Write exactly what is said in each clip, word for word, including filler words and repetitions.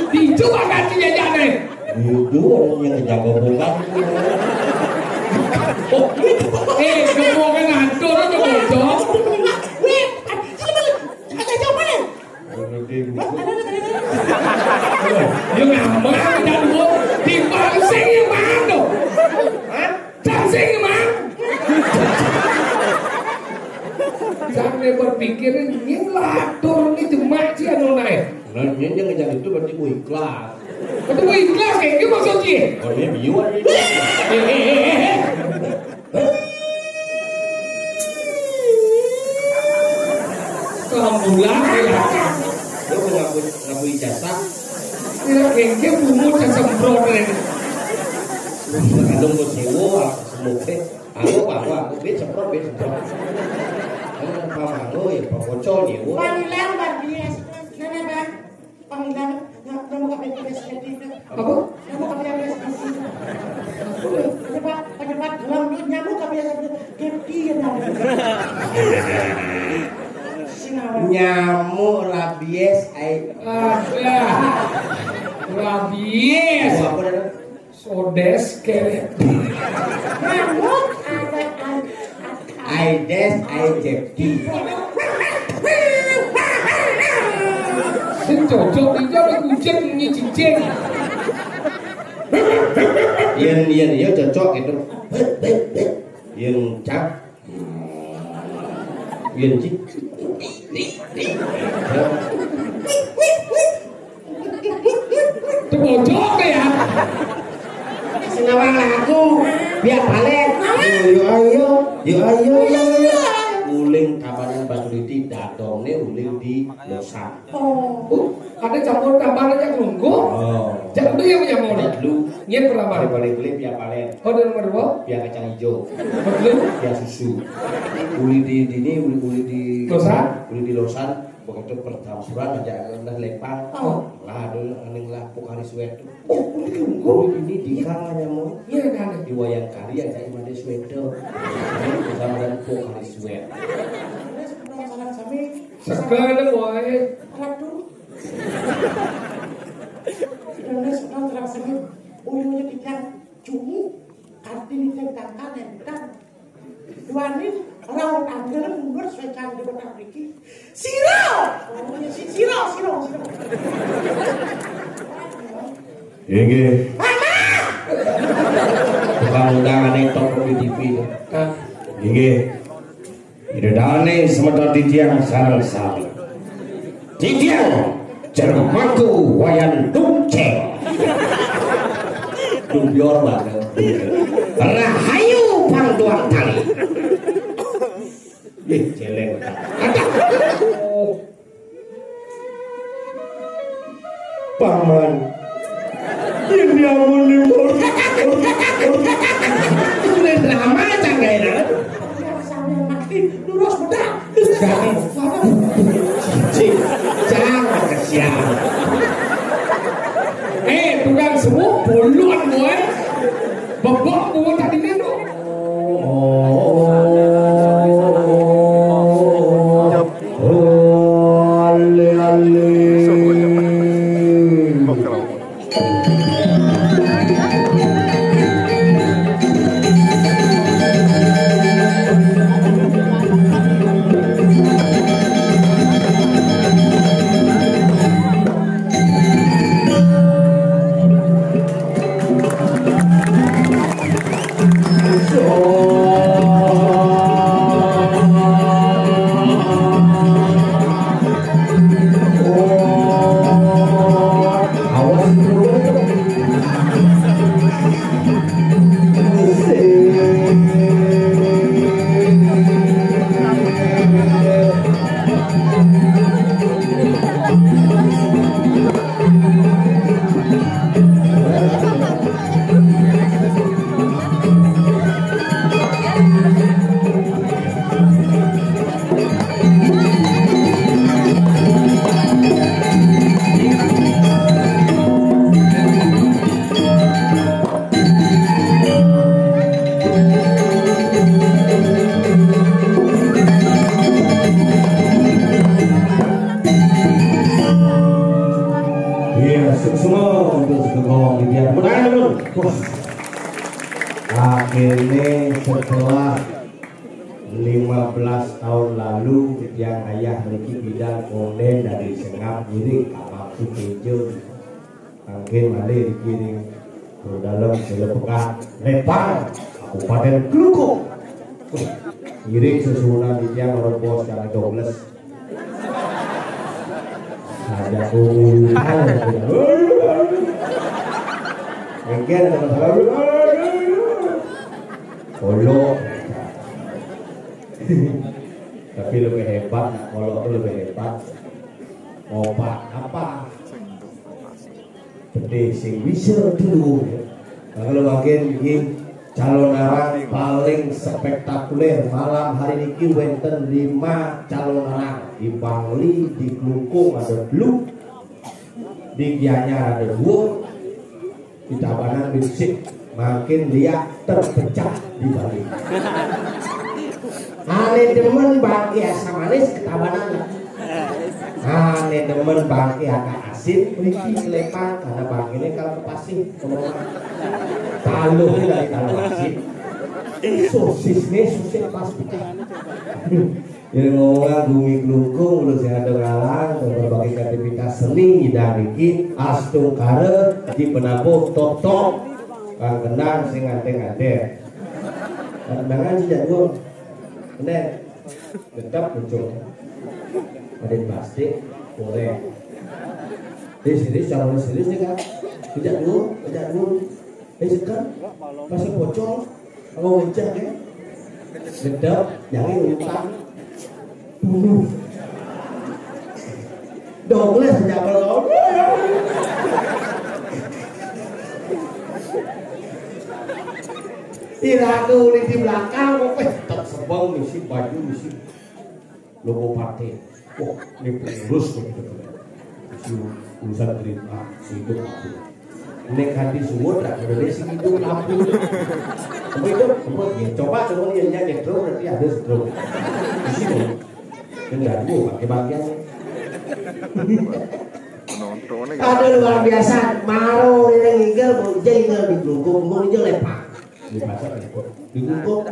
Dicoba ganti jajane. Itu yang jago bukan. Eh, kemudian atur aja bocor. Yo ngambek aja dulu. Timbang sing yo mang to. Hah? Jam sing yo mang. Jane berpikir nying latur ni jemak ci anu nae. Nah, nying jangan itu berarti ku ikhlas. Berarti ku ikhlas kayak gitu maksudnya. Oh, ini biu aja. Eh, eh, eh, eh, eh. Kelambulan ya. Lu ngaku ngaku ijazah. Kira kengke bungut sesemprot ini. Kadung ku sewa, semut teh. Aku apa aku bet semprot bet semprot. Apa malu ya, apa bocor ya, wah. Panggilan luar biasa. Kenapa? Panggilan, nggak, nggak mau pakai tugas jadi itu. Apa? Nggak mau pakai tugas jadi itu. Penyebab, penyebab gelang duit nyamuk apa ya? Jadi ya, dah. Sing awal. Nyamuk rabies, ai. Ada. Rabies. Apa dah? Sodes kere. Nyamuk ada, ada. Aedes aegypti. Sing cocok iki ana kucing bunyi cicing. Yen, yen ya cocok gitu. Yen cap. Yen ci. Tepojok ya. Senawang lagu, biar balik. Yo ayo, yo ayo, yo ayo. Uling kabanan Batu Diti, dadone uling di Losan. Oh, ada campur kabar aja nunggu. Oh. Jangan dulu yang menyambung. Ada dulu. Nyet pertama. Balik balik biar balik. Kode nomor dua. Biar kacang hijau. Betul. Biar susu. Uli di dini, uli, uli di Losan. Uli di Losan. Begitu percampuran aja udah lepang. Oh. Lah dulu aning lah pokari sweat. Oh, ini tunggu. Ini di kang aja mau. Iya kan. Di wayang kari aja imade sweat. Sama dan pokari sweat. Sekarang wae. Aduh. Sudah sekarang terasa nih. Ulangnya tidak cumi. Artine dangdang entan. Duaning ora tanggal mundur swecane di kota mriki. Sira! Oh, iya, si-, sira, sira, sira. Inggih. Mama! Tukang undangane tok di T V. Hah? Inggih. Ida dane semeton titiang sareng sami. Titiang Jermangku Wayan Dungceng. Dumbior banget. Rahayu pang tuang tali. Ih, celeng. Aduh. Paman. Yen diamun ning. Wis drama cangkene. Lurus bedak. Jangan. Cik, jangan kesian. Eh, tukang semua bolon kowe. Bebok kowe tadi ning. Oh. Oh, ale, ale. Akhirnya setelah lima belas tahun lalu, yang ayah niki bidal konden dari Sengap, ngiring kamar si Tejo. Mangkin malih dikiring ke dalam Sila Pegat, Lepang, Kabupaten Klungkung. Ngiring sesuhunan di tiang orang bos cara Douglas. Saja kumpul. Mungkin ada masalah. Kolok. Tapi lebih hebat, nak kolok tuh lebih hebat. Opak apa? Pedih sing bisa dulu. Kalau mangkin ini calonarang paling spektakuler malam hari niki, wenten lima calonarang. Di Bangli, di Klungkung ada dulu, di Gianyar ada dua, di Tabanan bensik. Mangkin liak terpecah di Bali. Ane demen bangke asam manis ke Tabanan. Ane demen bangke agak asin, mriki ke Lepang, karena bangkene kalau ke Pasih, ke Monas. Taluh ini dari taluh asin. Sosis nih, sosis pas pecah. Yang ngomong bumi Klungkung, udah sehat ngalang, berbagai aktivitas seni nyidang niki, astungkara di penabuh top-top, kang kenang sing ngante-ngante. Kenangan si Jadwal. Bener. Tetap muncul. Ada plastik, boleh. Di sini, sama serius nih kan. Tidak dulu, tidak dulu. Eh, sekarang masih pocong. Kalau wajah ya. Gedap, jangan utang. Bunuh. Dobles, jangan. Tidak ada ulit di belakang, kok, eh, tak sebel, misi baju, misi logo partai. Wah, ini pengurus begitu. Si urusan gerita, si itu aku. Ini kan di semua tak ada si itu aku. Apa itu? Apa? Ya, coba semua yang nyanyi drum, nanti ada drum. Di sini. Yang dari pakai bagian. Nonton. Ada luar biasa. Maro ini ngigel, mau jengkel di Klungkung, mau ngigel lepak. Di pasar, di Klungkung,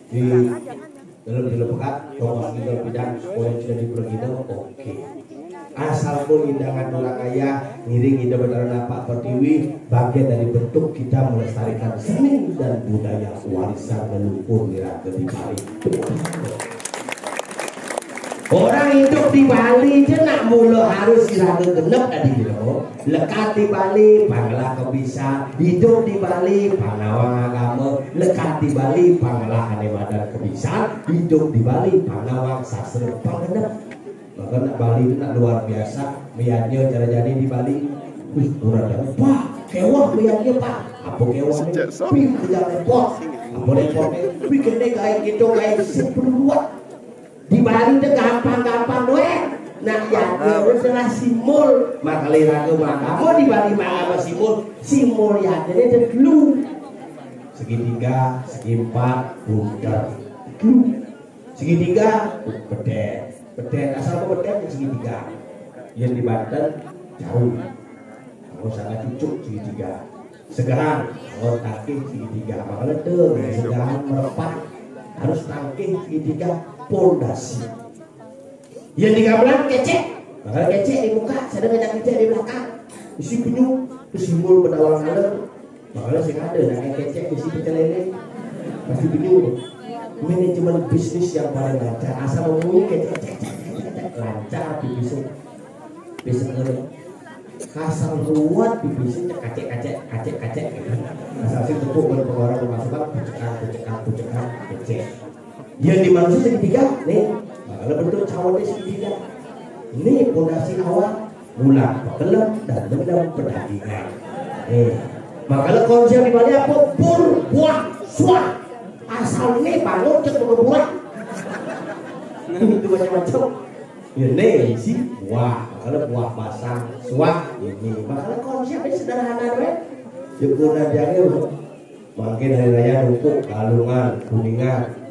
di dalam Sila Pegat, Thomas Ida Bidang, sekolah sudah di Pura Kidul, oke. Asal pun indangan orang kaya, ngiring Ida Betara Napak Pertiwi, bagian dari bentuk kita melestarikan seni dan budaya warisan leluhur niraka di Bali. Orang hidup di Bali je nak mula harus iraga genep tadi dulu. Lekat di Bali, panglah kebisan. Hidup di Bali, panawang agama. Lekat di Bali, panglah ane madan kebisan. Hidup di Bali, panawang sastra panggenep. Maka nak Bali tu nak luar biasa. Miannya cara jadi di Bali. Wih, kurang dah. Wah, kewah miannya, Pak. Apa kewah ni? Pin kerja repot. Apa repot ni? Bikin ni kain kita, kain sepenuat. Di Bali tu gampang-gampang doang. Nak jaga tu salah simbol. Makale raga mahkamah di Bali mahkamah simbol. Simbol yang ada tu telu. Segitiga, segi empat, bunder. Telu. Segitiga, betek. Betek, asal ke betek, segitiga. Yang di Banten, jauh. Kalau sangat cucuk, segitiga. Segahan, kalau tangkih, segitiga. Makanya tu, segahan merepat. Harus tangkih, segitiga, pondasi. Yang di gamelan, kecek. Makanya kecek di muka, saya ngajak kecek di belakang. Isi penyu, tu simbol penawar malam. Makanya sing ada nak kecek isi pecel lele. Pasti bingung. Manajemen bisnis yang paling lancar. Asal ngomongnya kecek, kecek, kecek, kecek, kecek. Lancar pipisnya. Bisa ngene. Asal ruwet pipisnya kacek, kacek, kacek, kacek. Asal si tepuk pada pengeluaran pemasukan, pucekan, pucekan, pucekan, kecek. Yang di manusia segitiga, nih, makanya bentuk cawan dia segitiga. Ini pondasi awal, mula pekelem dan dendam perdagingan. Nih, makanya konsep di Bali apa? Bur, buah, suah. Asal ini bangun cek buah. Itu macam-macam. Ya, nih, isi buah. Makanya buah basah, suah, ini. Makanya konsep ini sederhana, weh. Syukur dan jahil. Mangkin hari raya numpuk Galungan, Kuningan.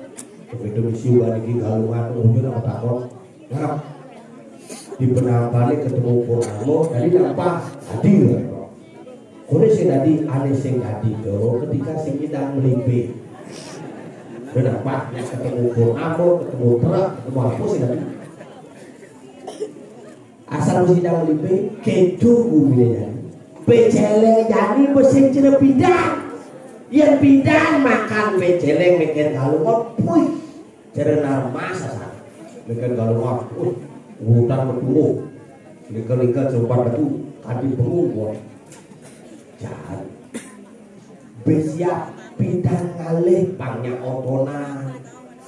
Begitu misi balik di Galungan, ujung apa takut? Nah, di penampané ketemu Purnama, tadi nampak hadir. Kuwi sing dadi, ane sing dadi to, ketika sing kidang mlimpih. Kenapa? Ketemu gunung api, ketemu truk, ketemu apa sing dadi? Asal wis kidang mlimpih, kedo gumine jani. Pecele jani mesti cara pindah. Yen pindah makan pecele mikir kalau ngono, puih. Cara narmas asal. Mikir kalau ngono, puih. Urutan metu. Lika-lika sempat metu, kadi pengumpul. Jahat. Besiap pindah ngalih pangnya otona.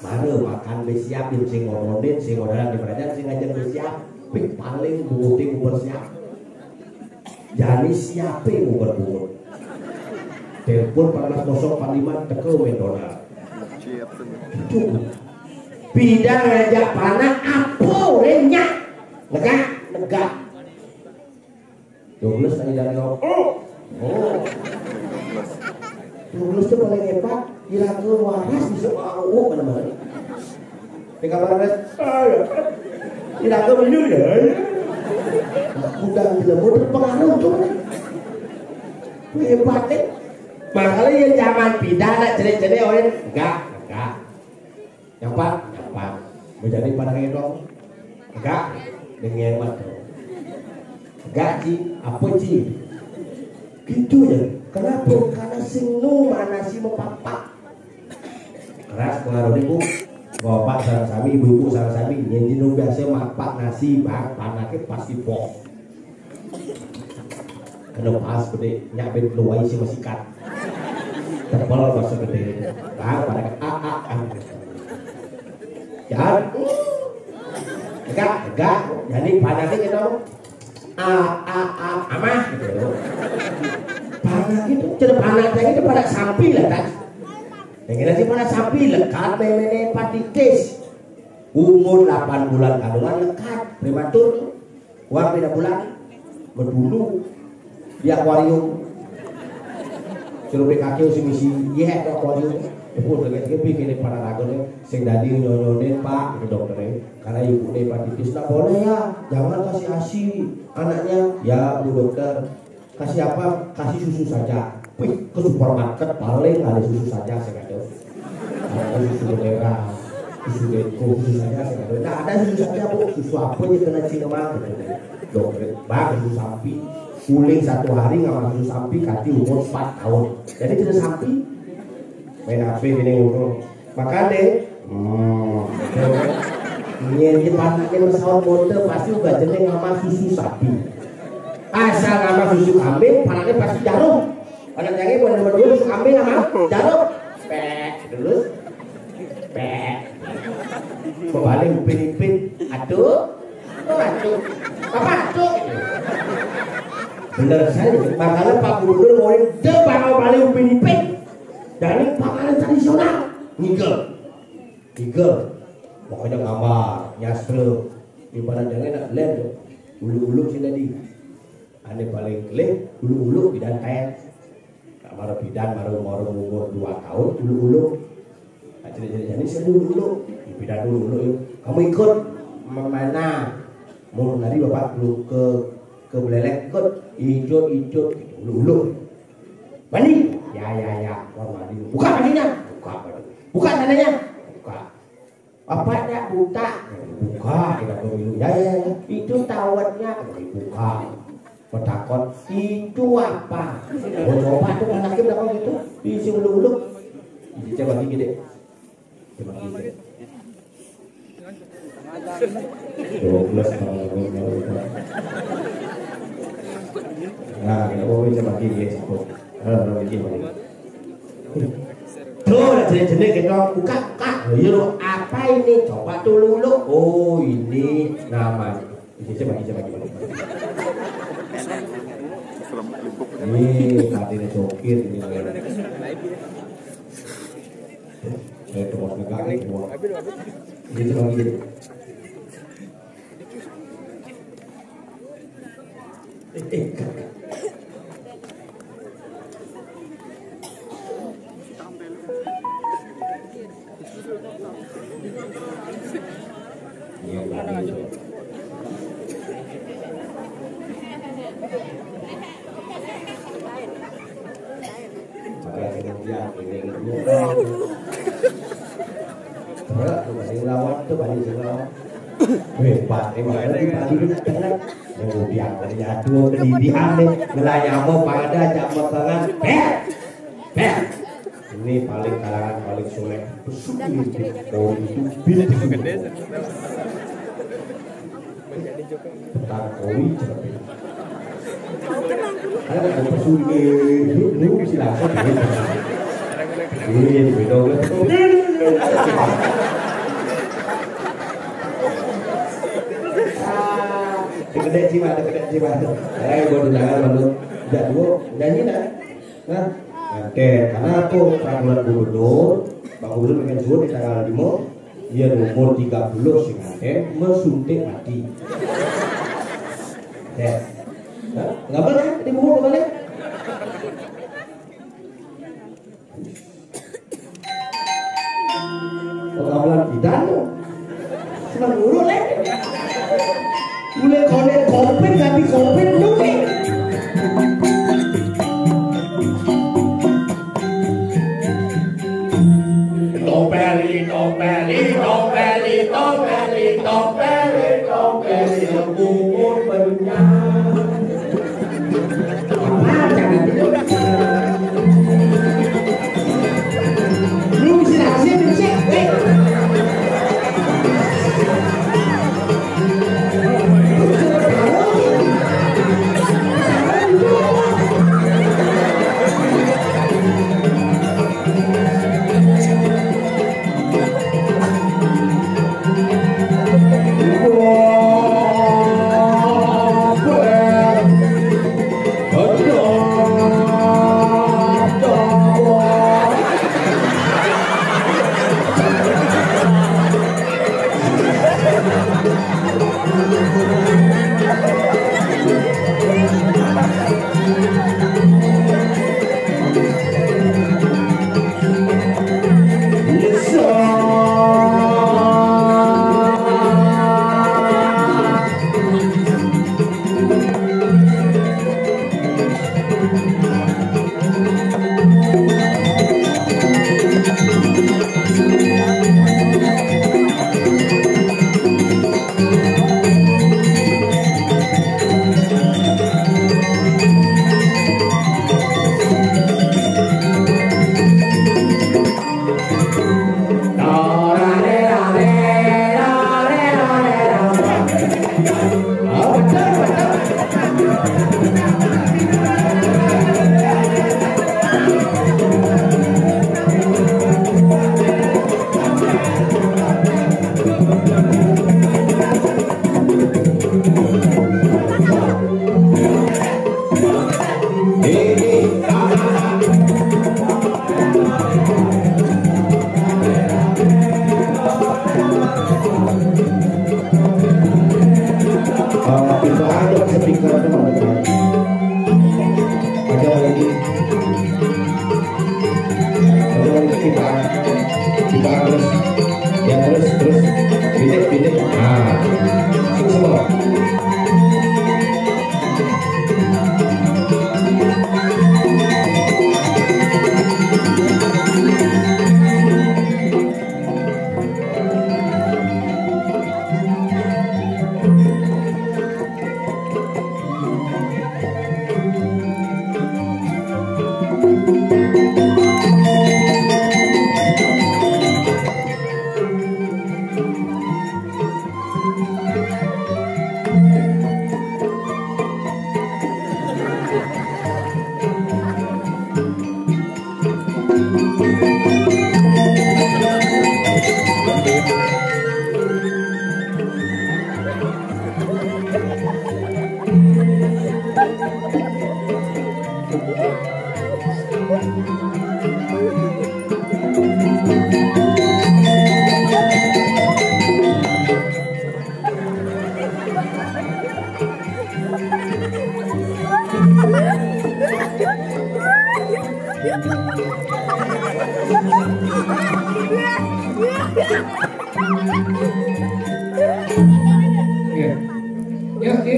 Mare makan besiap, yen sing ngoronin, sing ngoronan di kerajaan, sing ngajak besiap. Pik paling bunguting uber siap. Jani siape uber bungut. Telepon empat belas kosong empat lima, teko McDonald. Itu. Pindah ngajak panak, apa orangnya? Negak, negak. Douglas tak idane ngomong. Oh. Oh. Douglas tuh paling hebat. Iraga waras bisa mau mana-mana. Di kamar res. Ah, ya. Iraga minum ya. Udah tidak mau terpengaruh tuh. Hebat deh. Makanya ya zaman pindah nak jenis-jenis orang enggak, enggak. Nyapa? Nyapa. Menjadi pada ngedong. Enggak, dengan mata. Enggak, Ci. Apa, Ci? Gitu ya. Kenapa? Karena sing nu mana si mepapak. Keras pengaruh ibu. Bapak sareng sami, ibu-ibu sareng sami. Yang dino biasa mapak nasi, bang, panaknya pasti pok. Kena pas gede, nyak ben keluar isi masikat. Tebel bahasa gede. Bang, pada ke a a a. Jangan. Tegak, tegak. Jadi panaknya gitu. A a a amah gitu. Panak gitu, cara panak saya itu pada sampi lah kan. Yang kira sih pada sampi lekat memene hepatitis. Umur delapan bulan kandungan lekat, prematur. Wah, beda bulan. Berdulu di akuarium. Suruh B K Q si misi, iya, ke akuarium. Ibu lagi tapi kene para ragon sing dadi nyonyonin, Pak, ke dokter. Karena ibu hepatitis, nggak boleh ya, jangan kasih asi anaknya. Ya, Bu Dokter, kasih apa? Kasih susu saja. Wih, ke supermarket paling ada susu saja, saya kata. Ada susu merah, susu beko, susu saja, saya kata. Nggak ada susu saja, Bu. Susu apa aja kena Cina mah, gitu. Dokter, bagus susu sapi. Kuling satu hari nggak makan susu sapi, kati umur empat tahun. Jadi tidak sapi. Main H P ini ngobrol. Makan deh. Hmm. Nyen di panaknya pesawat motor pasti uga jeneng sama susu sapi. Asal sama susu kambing, panaknya pasti jarum. Anak jange bukan nomor dua, susu kambing sama jarum. Pek, terus. Pek. Kembali upin-ipin. Aduh. Oh, aduh. Apa aduh? Bener saya, makanya Pak Gubernur mau depan mau balik upin-ipin. Dari panganan tradisional. Ngigel. Ngigel. Pokoknya ngambar, nyastra. Di mana jangan nak lem. Uluk-uluk sih tadi. Ane paling kelih, uluk-uluk bidan teh. Nak mara bidan, mara, mara umur dua tahun, uluk-uluk. Nah, jadi, jadi, jadi saya uluk-uluk. Di bidan uluk-uluk, yuk. Kamu ikut mana? Mau nari bapak dulu ke, ke Buleleng, ikut. Ikut, ikut, gitu. Uluk-uluk. Mandi? Ya, ya, ya. Wah, mandi. Buka mandinya. Buka mandi. Buka sananya. Buka. Apa nak buka? Buka, kita pemilu. Ya, ya, ya. Itu tawetnya. Buka. Petakon, itu apa? Oh, coba tuh anaknya berapa gitu? Isi uluk-uluk. Ini coba gigi deh. Coba gigi. Dua belas kalau kalau kalau itu. Nah, kita mau coba gigi ya, satu. Kalau kalau gigi mau. Tuh, jenis-jenis kita buka, buka. Oh, iya, lo apa ini? Coba tuh uluk. Oh, ini namanya. Isi, isi, isi, isi. Ini tadi ini cokir ini. Saya tuh mau negak nih, gua. Isi, isi, isi. Eh, eh, Berat tu, paling lawan tu, paling lawan. Weh, Pak, emang ada di pagi ni, jangan. Yang udah, ada jatuh, ada di pihak ni. Ngelanya apa, pada, jam makan. Beh! Beh! Ini paling kalangan paling soleh. Besuk ini, bintang itu, bintang. Petang koi cerpe. Ada kan pesu di lu silakan. Ini jadi beda. Tegede jiwa, tegede jiwa. Eh, gua tunangan malu. Jadwo nyanyi nak. Nah, oke, karena aku peraturan gubernur, Pak Gubernur bikin surat di tanggal lima, dia umur tiga puluh sing nganten, mesuntik mati. Ya. Nah, nggak boleh, di gubernur nggak boleh. Pergaulan kita tuh. Cuma dulu, leh. Mulai konek kopit, tapi kopit dulu, leh. Topeli, topeli, topeli, topeli, topeli, topeli, bungut benyang. Ah, kita ada speaker tu, ada. Ada lagi. Ada lagi kita. Kita terus. Ya, terus, terus. Bidik, bidik. Ah. Terus semua. Iya. Ya, oke.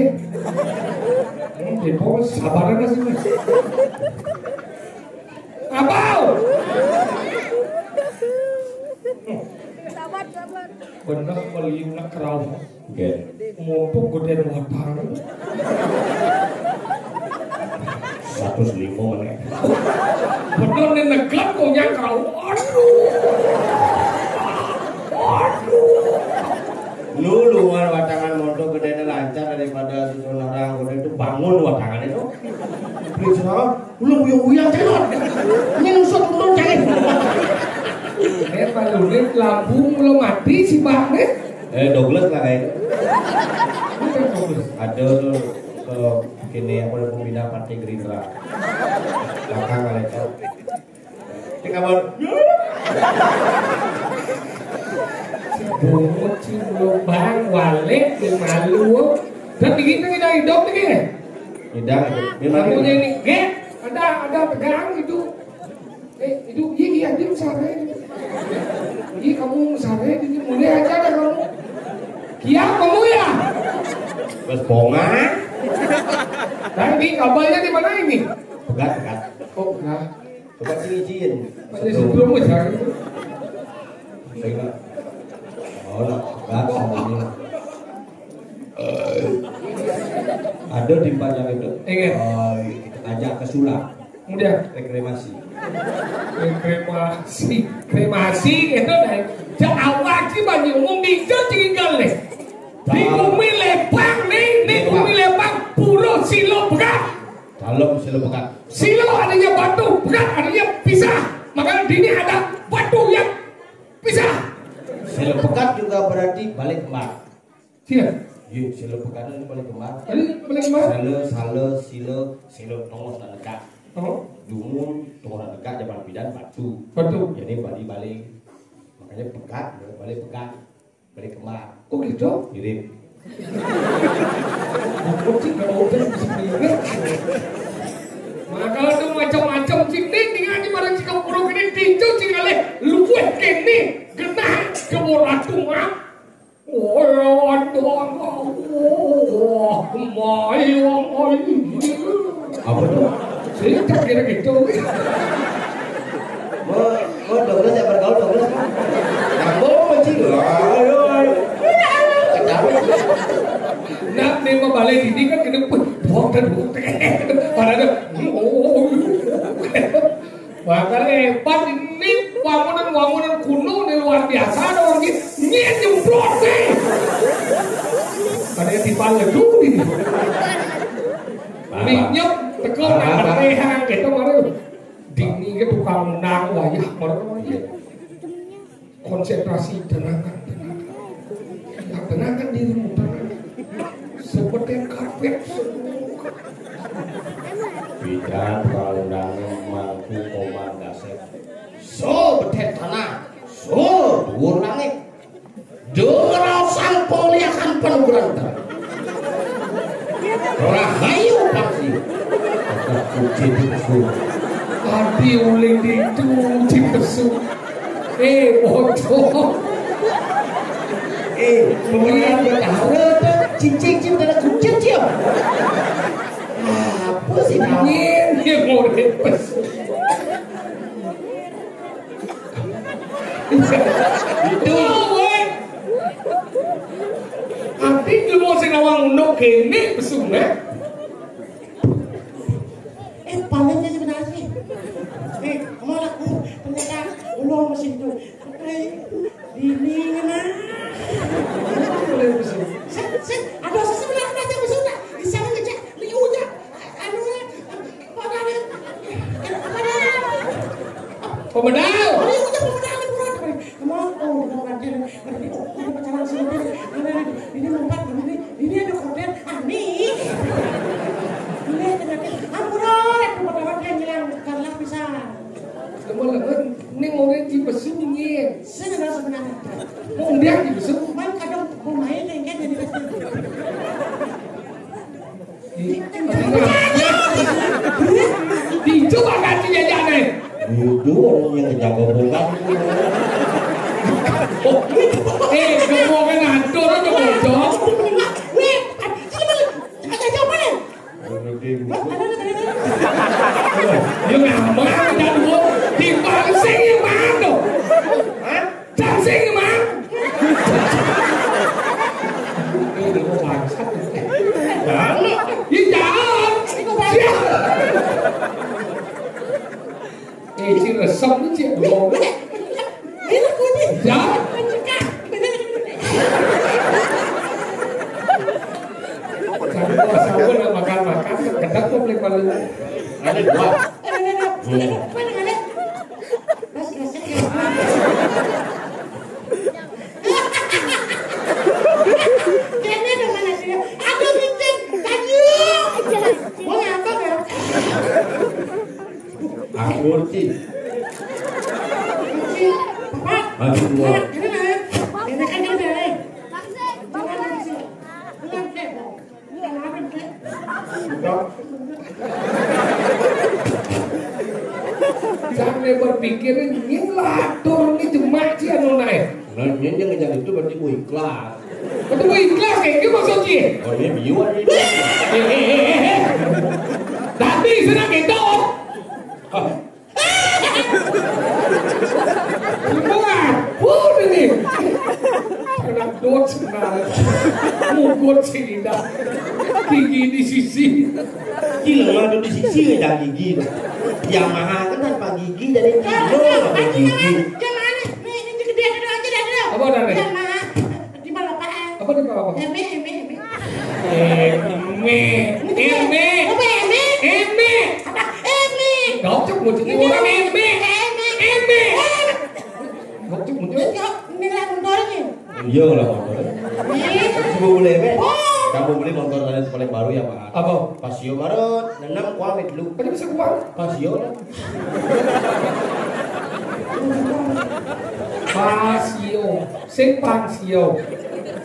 Hmm, di pos sabaran sih, Mas. Abau! Bener meliunan kerauh. Nggih. Monto gedé watang. Seratus lima meneh. Bener nih negat konyang kerauh. Aduh. Aduh. Luluan watangan monto gedéné lancar daripada susun orang udah itu bangun watangan itu. Beli serawan, lu uyang-uyang celon. Ini nusut untung cari. Eh, Pak Lulit, lambung belum mati si Bang nih. Eh, Douglas lah kayak itu. Bukan Douglas. Ada tuh ke kini apa, pembina Partai Gerindra. Belakang ada itu. Cek apa? Bungut si lubang, walik, di malu. Dan begitu kita hidup nih. Tidak, memang. Kamunya ini, Gek, ada, ada tegang itu. Eh, itu, iya, iya, dia mesra. Iya, kamu mesra, ini mulai aja dah kamu. Kiam kamu ya? Bos bonga. Tadi kabarnya di mana ini? Pegat, pegat. Oh, pegat. Coba sini izin. Masih sebelum mesra itu. Saya nggak. Oh, lah, pegat sama ini. Ada timpal yang itu. Iya. Oh, ajak ke sulap. Kemudian? Reklamasi. Reklamasi, kremasi itu nih. Cak awak sih banyak umum bisa tinggal nih. Di bumi lepang nih, di bumi lepang pura sila pegat. Dalam sila pegat. Sila artinya batu, pegat artinya pisah. Maka di sini ada batu yang pisah. Sila pegat juga berarti balik kembar. Iya. Iya, sila pegat itu balik kembar. Tadi balik kembar? Sala, sala, sila, sila tongos nak dekat. Oh. Dumun tongos nak dekat zaman bidan batu. Batu. Jadi balik-balik. Makanya pegat, balik pegat. Balik kembar. Oh gitu? Mirip. Aku sih kalau udah bisa mirip. Maka itu macam-macam sih, ning, ning, aja barang si kempuruk ini tinju sih kali. Luwih kene genah ke ratu mah. Oh, aduh, oh, my, oh, my. Apa tuh? Saya tak kira gitu. Mau, mau Douglas ya, bergaul Douglas kan? Kamu mesti dulu. Ayo, ayo. Kenapa? Nak, nih, mau balik ini kan kena, wah, kan, wah, padahal, oh, Wah, hebat ini, bangunan-bangunan kuno ini luar biasa, ada orang gini nyet nyemprot nih. Ada yang dipal dulu ini. Minyak teko nak berehang gitu baru. Dini ke tukang undang wayah baru. Konsentrasi, tenangkan, tenangkan. Ya, tenangkan dirimu, tenang. Seperti karpet. Bidan kaundang mangku komang gasep. So betet tanah, so dhuwur langit. Derasan pengliakan panugrahan. Rahayu pasti. Kucing itu. Adi uling ditu, kucing pesu. Eh, bocor. Eh, pemilihan berkahara tuh, cicing, cicing, dalam kucing, cium. Apa sih namanya? Ini yang mau dipes. Itu. Ati ilmu sing awang unduk kene pesu, eh? Eh, paling sebenarnya. Eh, kamu laku, ternyata ulung mesin tuh. Eh, ini mana? Set, set, aduh, saya sebenarnya aja mesin tak. Bisa ngecek, liunya. Anu, apa namanya? Apa namanya? Pemedal. Oh, iya, udah pemedal, pemedal. Emang, oh, udah pemedal. Ini, oh, udah pacaran sama dia. Ini, ini, ini lompat, ini, ini ada korden. Aneh. Ini ada korden. Ampun, oh, ada pemedal yang hilang. Karena bisa. Teman-teman, ini murid di Besung, ya. Saya nggak sebenarnya. Mau dia di Besung. Man, kadang mau main, yang kan, jadi Besung. Dicoba ganti jajané. Itu orang yang jago bukan. Eh, ngomongin atur aja bocor. Weh, ada jawabannya. Dia ngambang aja dulu. Timbang sing gimana? Hah? Jam sing gimana? Ada dua. Ada, ada, ada. Ada, ada. Mana, mana? Mas, mas, ya. Kayaknya ada mana dia? Ada micin. Tanya. Mau apa, Bang? Aku ngerti. Aduh, wah. Enak kan ini, Bang? Jangan, Bang. Jangan berpikir, ini latur ini jemak sih anu naik. Nah, ini yang ngejar itu berarti ku ikhlas. Itu ku ikhlas, kayak gitu maksudnya. Oh, ini biu aja. Eh, eh, eh, eh, eh. Tapi senang gitu. Semua pun ini. Kena dot sebenarnya. Mugut sih indah. Gigi di sisi. Gila, ada di sisi ya gigi. Yamaha kan tanpa gigi, jadi kilo ada gigi. Yang mana? Nih, ini gede, ada aja, ada. Apa ada nih? Yamaha. Di mana, Pak? Apa di mana, Pak? Eme, eme, eme. Eme. Eme. Apa eme? Eme. Apa? Eme. Cocok, mau jadi orang eme. Eme. Eme. Cocok, mau jadi. Ini lah motornya. Iya lah motor. Iya. Coba boleh, Eme. Oh. Kamu beli motor dari paling baru ya, Pak? Apa? Pasio baru, enam kuah dulu. Kan bisa kuat. Pasio lah. Pasio. Sing Pasio.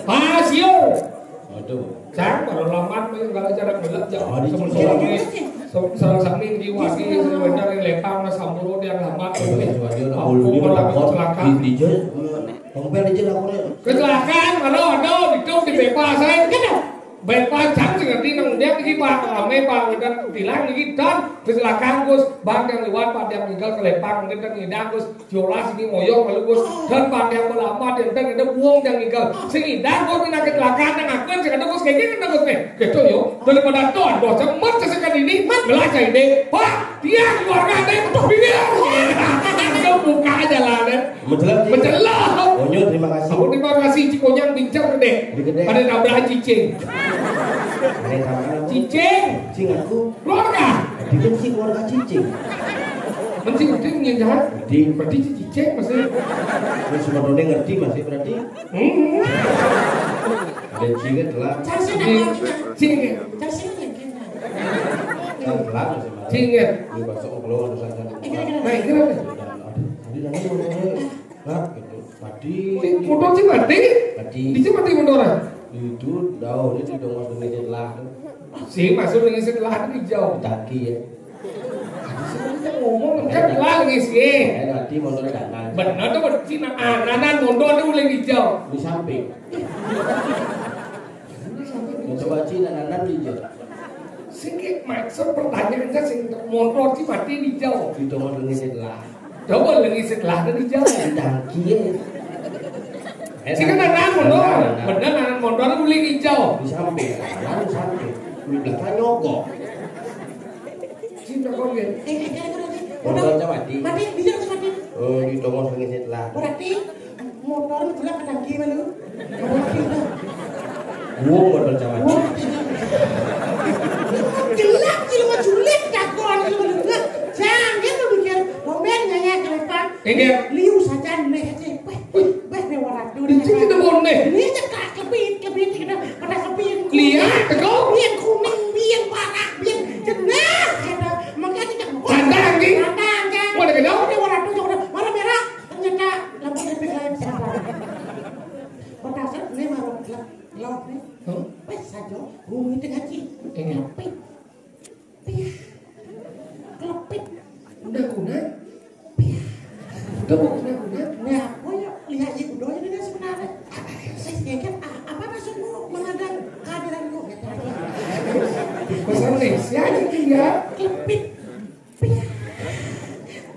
Pasio. Waduh. Cang, kalau lamat, kalau cara gelap, jangan. Oh, di sama sini. Sama, sama, sama ini, wasi, sebentar, yang lepang, mas, sampuru, yang lamat. Oh, iya, iya, iya. Ampun, kalau kecelakaan. Di, di, di, Tompel aja lah, Kore. Kecelakaan, kalau ada, itu di bebas, saya. Gitu. Bebas, cang, sing ngerti, nang dia, iki, Pak, rame, Pak, udah tilang, iki, dan kecelakaan, Gus. Bang yang lewat, Pak, yang tinggal ke lepang, mungkin kan ngidang, Gus. Jolas ini moyong, lalu, Gus. Dan Pak yang melamar, dan, dan ada buang yang tinggal. Sing ngidang, Gus, ini kecelakaan, yang aku, sing ada, Gus, kayak gini, Gus, nih. Gitu, yo. Daripada tuh, Gus, cemet, sesekan ini, ngelacak ini. Pak, dia keluarga, ada yang betul, dia. Langsung buka aja lah, deh. Mencelah, Ci. Mencelah. Onyo, terima kasih. Aku terima kasih, Cik Onyang, bincang gede. Gede. Ada nabrak cicing. Ada nabrak. Cicing. Cing aku. Keluarga. Dia kan si keluarga cicing. Kan si Udin yang jahat. Udin. Berarti si cicing masih. Lu semua ngerti masih berarti. Hmm. Ada cing kan telat. Cing, cing. Kan telat masih. Cing ya. Ini masuk ke keluar urusan sana. Nah, kira. Tadi nanya mau Nah, gitu. Mati. Motor sih mati. Mati. Di sini mati motor. Itu jauh, dia tidak mau dengerin lah. Sih, masuk dengan setelah itu jauh. Daki ya. Kita ngomong kan lah ngisi. Ya, nanti motor kanan. Benar tuh, berarti nah, ah, kanan motor tuh boleh hijau. Di samping. Coba Cina kanan hijau. Sing ki maksud pertanyaan kan sing motor sih mati hijau. Itu mau dengerin lah. Coba lagi setelah kan hijau. Daki ya. Sing kan anak motor, bener anak motor boleh hijau. Di samping, kan samping. Di belakang nyogok. Cinta kau ya. Eh, eh, eh, eh, eh. Motor mati. Mati, bisa mati. Oh, di tongos lagi setelah. Berarti motor itu lah ketangki malu. Gua mau percaya. Wah. Gelap sih lu mah julek jagoan lu mah. Jangan lu mikir, "Romen nyanyi ke depan." Enggak. Liu saja nih aja. Weh, weh, weh, waratu. Di sini ada boneh. Ini cekak kepit, kepit, kita pada kepit. Lihat, teko. Biar kuning, biar parah, biar jelas, kata. Makanya kita. Sandang, Ki. Sandang, kan. Mana kenal? Ini waratu, warna merah. Ternyata lampu kepit lain sabar. Petasan ini baru gelap, gelap nih. Hah? Wes saja, bumi tengah ci. Iya. Klepit. Piah. Klepit. Udah guna? Piah. Udah mau guna-guna? Nah, aku ya lihat ibu doa ini kan sebenarnya. Saya pikir, ah, apa maksudmu mengadang kehadiranku? Gitu aja. Bahasa Indonesia aja, Ki, ya. Klepit. Piah.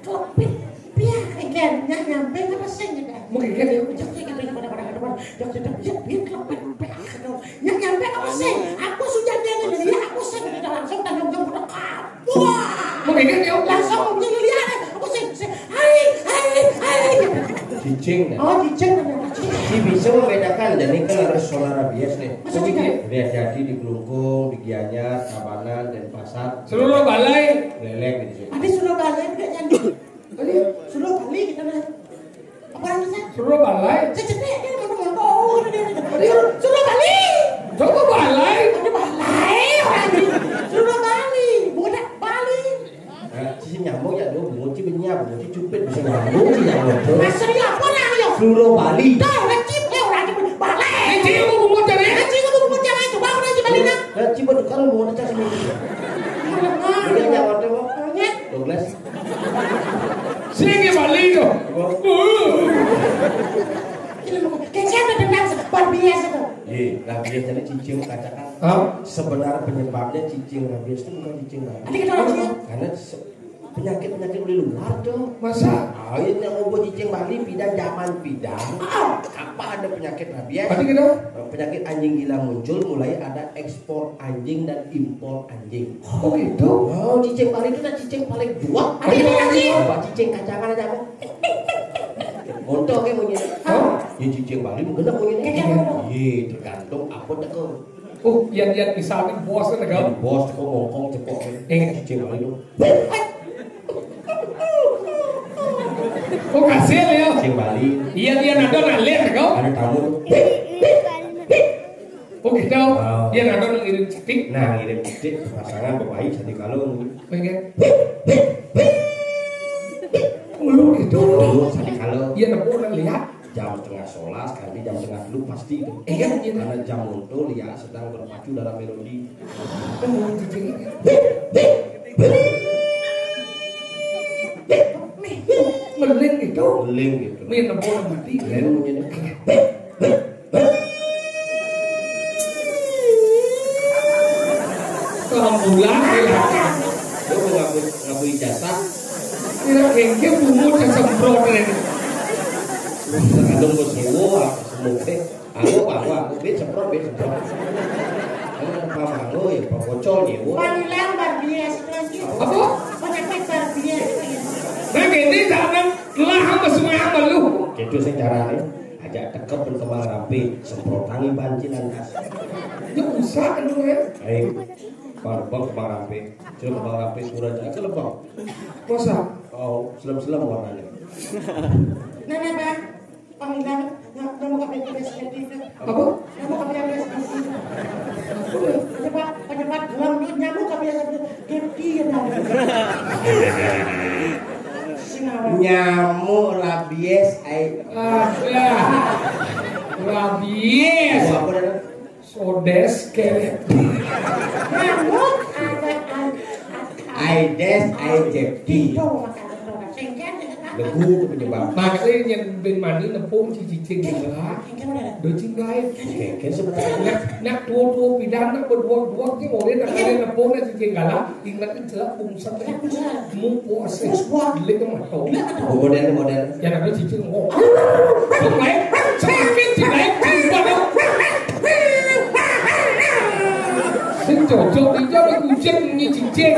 Klepit. Piah. Again, nggak nyampe apa sih gitu. Mungkin kan ya. Cek, cek, cek, pada, pada, pada, pada. Cek, cek, cek, cek, piah, klepit, piah, gitu. Nggak nyampe apa sih? Aku sudah dia nih, dia aku sih gitu, langsung tanggung jawab udah kabur. Mungkin kan ya. Langsung dia lihat, aku sih, sih, hai, hai, hai. Cicing, nah. Oh, cicing, cicing. Bisa membedakan, dan ini kan harus solar rabies nih. Maksudnya? Jadi, hati-hati di Klungkung, di Gianyar, Tabanan, Denpasar. Seluruh balai. Lelek gitu sih. Ada seluruh balai udah nyandi. Tadi seluruh balai kita nih. Apa namanya? Seluruh balai. Cecek dia mau ngomong, oh, udah dia. Tadi seluruh balai. Coba balai. Ada balai orang ini. Seluruh balai. Bukan balai. Nah, si nyambung ya, dong, bungut sih benyap, bungut sih cupit, bisa nyambung sih nyambung tuh. Mas, seri apa lah, yo? Seluruh Bali. Dah, ngecip, eh, orang cip, balai. Ngecip apa bungut tadi? Ngecip apa bungut tadi? Coba aku nanya balik, nah. Ngecip apa tukar bungut aja sini. Udah nyawat tuh, kok. Douglas. Sini Bali tuh. Kecil ada dendam, Barbie ya, satu. Iya, nah, biasanya cicing kacakan. Hah? Sebenarnya penyebabnya cicing rabies itu bukan cicing rabies. Nanti kita langsung. Karena se- penyakit-penyakit udah luar tuh. Masa? Ah, ini yang mau cicing Bali, pidan zaman pidan. Ah. Apa ada penyakit rabies? Nanti kita. Penyakit anjing gila muncul, mulai ada ekspor anjing dan impor anjing. Oh gitu? Oh, cicing Bali itu nah cicing paling kuat. Ada lagi. Apa cicing kacangan aja apa? Untuk kayak bunyi. Hah? Ya cicing Bali mungkin bunyi. Iya, tergantung apa teko. Oh, yang lihat misalkan bos kan, kau? Bos kok ngongkong cepok. Eh, cicing Bali itu. Oh, kasih ya. Cicing Bali. Iya, dia nado nalih kau. Ada tamu. Oh, gitu. Oh. Dia nado ngirim cetik. Nah, ngirim cetik pasangan bapak satu kalau. Pengen. Lu gitu. Dulu satu kalau. Iya, nemu orang lihat. Jam setengah sebelas kali jam setengah dulu pasti itu. Iya, iya. Karena jam untuk ya sedang berpacu dalam melodi. Tunggu cicing. Ngeling gitu. Ngeling gitu. Main nemu orang mati. Ngeling bunyinya. Kelembulan ya. Lu mau ngaku, ngaku ijazah? Kira kengke bungut yang semprot ini. Tergantung bos nyewa, apa semua teh. Aku, aku, aku, bet semprot, bet semprot. Kamu apa malu ya, apa bocor nyewa? Panggilan Barbie ya, satu lagi. Apa? Penyakit Barbie ya, satu lagi. Nah, gini, jangan lah sama semua sama lu. Gitu sih caranya. Aja tekep pun kembang rampe, semprotangi banci lantas. Ya usah, aduh, ya. Ayo, bang, bang, kembang rampe. Coba kembang rampe, kurang aja ke lebang. Masa? Oh, selam-selam warnanya. Nah, nah, Bang. Panggilan, nah, nah, mau ke B P S G D itu. Apa? Nah, mau ke B P S G D itu. Penyebab, penyebab gelam nyamuk ke B P S G D. Dia, dia, dia. Sing awal. Nyamuk rabies, ai. Ada. Rabies. Apa dah? Sodes kere. Nyamuk ada, ada, ada. Aedes aegypti. Itu masalah, sing kan, ya, kan? Legu tu penyebab. Makanya yang bin mani nepung cicing gila. Sing kan ada. Do cinggai. Sing kan sebenarnya. Nak, nak tua-tua pidan, nak berdua-dua ke boleh, nak ada nepung, nak cicing gila. Ingat celak bungsang. Celak bungsang. Mu puas. Puas, puas. Lek ke mata. Lek ke mata. Model, model. Ya, tapi cicing, oh. Baik, semakin jelek, tambah. Sing cocok, dia ada kucing, ni cicing.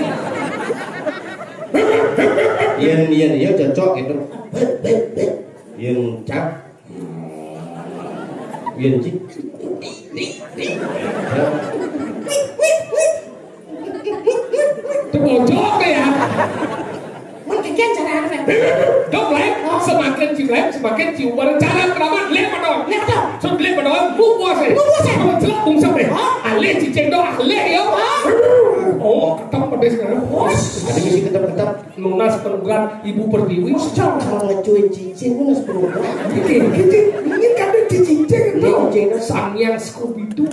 Yen, yen, ya cocok gitu. Yen cap. Yen cik. Itu bocor ya. Mun kikian cara anu, Bang. Dok, lain. Semakin cik lain, semakin cium bareng cara keramat, lihat apa dong? Lihat apa dong? Sudah lihat apa dong? Buku puasa. Buku puasa. Kalau celak bungsang deh. Hah? Alih cicing dong, alih ya. Hah? Oh, ketam pedes kan. Bos. Ada misi ketam-ketam. Lunas program Ibu Pertiwi. Masa cara ngecuin cicing, lunas program. Gitu, gitu. Ini kan ada cicing itu. Iya, cicing. Sang yang Scooby-Doo.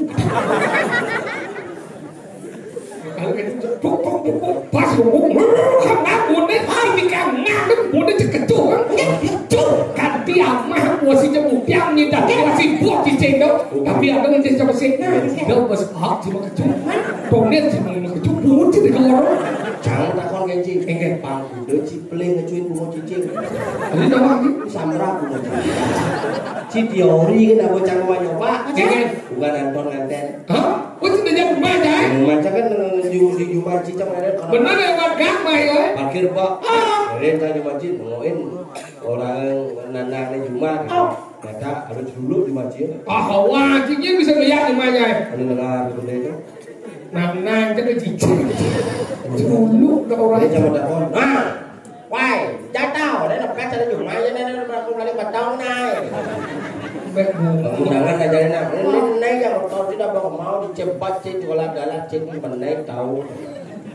Kalau gitu, tuk, tuk, tuk, tuk, pas, tuk, tuk, tuk, kan nggak boleh, ah, ini kan nggak boleh diketuk, kan? Cuk, ganti amah, gua si jemput, yang ngidah, gua si buat di cendol, tapi ada yang jadi siapa sih? Dia pas, ah, cuma kecup, tonet cuma lima kecup, bungut sih di kamar. Jangan takon, Genji. Enggak. Pang udah cipling ngecuin bungut cicing. Ini nama lagi? Samra bungut cicing. Si teori kan, aku cang mau nyoba. Enggak. Bukan Anton nganten. Hah? Wis sudah jam rumah aja, eh? Rumah kan, eh, di, di Jumat cicak ada. Bener ya, Wan, gak, Mbah, ya? Parkir, Pak. Ah. Dari tadi Jumat, bawain orang nana di Jumat. Ah. Kata, kalau dulu di masjid. Ah, wah, cincin bisa ngeliat di mana? Ada negara dulu itu. Nah, nah, kita cincin. Dulu, udah orang. Dia sama takon. Nah, wai, jatuh. Dia nak kata ada cuma aja, dia nak aku balik batang naik. Baik, Bu. Undangan aja, nak. Ini naik yang motor tidak mau, mau dicepat, cek, jualan dalam, cek, menaik tahu.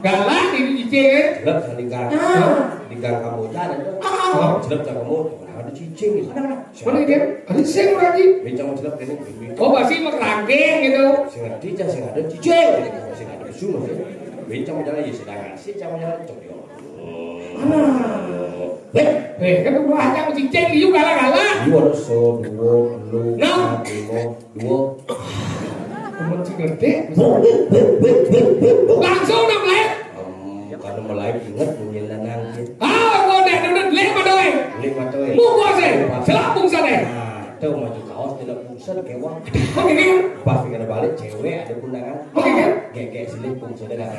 Galak ini cicing, eh? Jelek di gang. Ah. Di gang kamu aja ada tuh. Ah. Jelek gang kamu. Nah, ada cicing. Mana, mana? Mana dia? Ada cicing lagi. Bincang jelek ini. Oh, pasti mau kerangkeng gitu. Sing ada, sing ada cicing. Sing ada pesu, maksudnya. Bincang jalan, ya, sedang asik, jangan jalan, cok, ya. Mana? Eh, eh, kan gua hanya cicing, you galak-galak. You ada so, dua, lu, Nah. Lima, dua. Temen si gede. Langsung nang lain. Em, kalau mulai inget bunyi lanang, gitu. Ah, gua udah, udah, lima doang. Lima doang. Mau gua sih. Selak bungsa deh. Nah, tuh maju kaos tidak bungsa kewang. Oke, kan? Pas kena balik, cewek ada undangan. Oke, kan? Kayak, kayak sini bungsa deh, kan?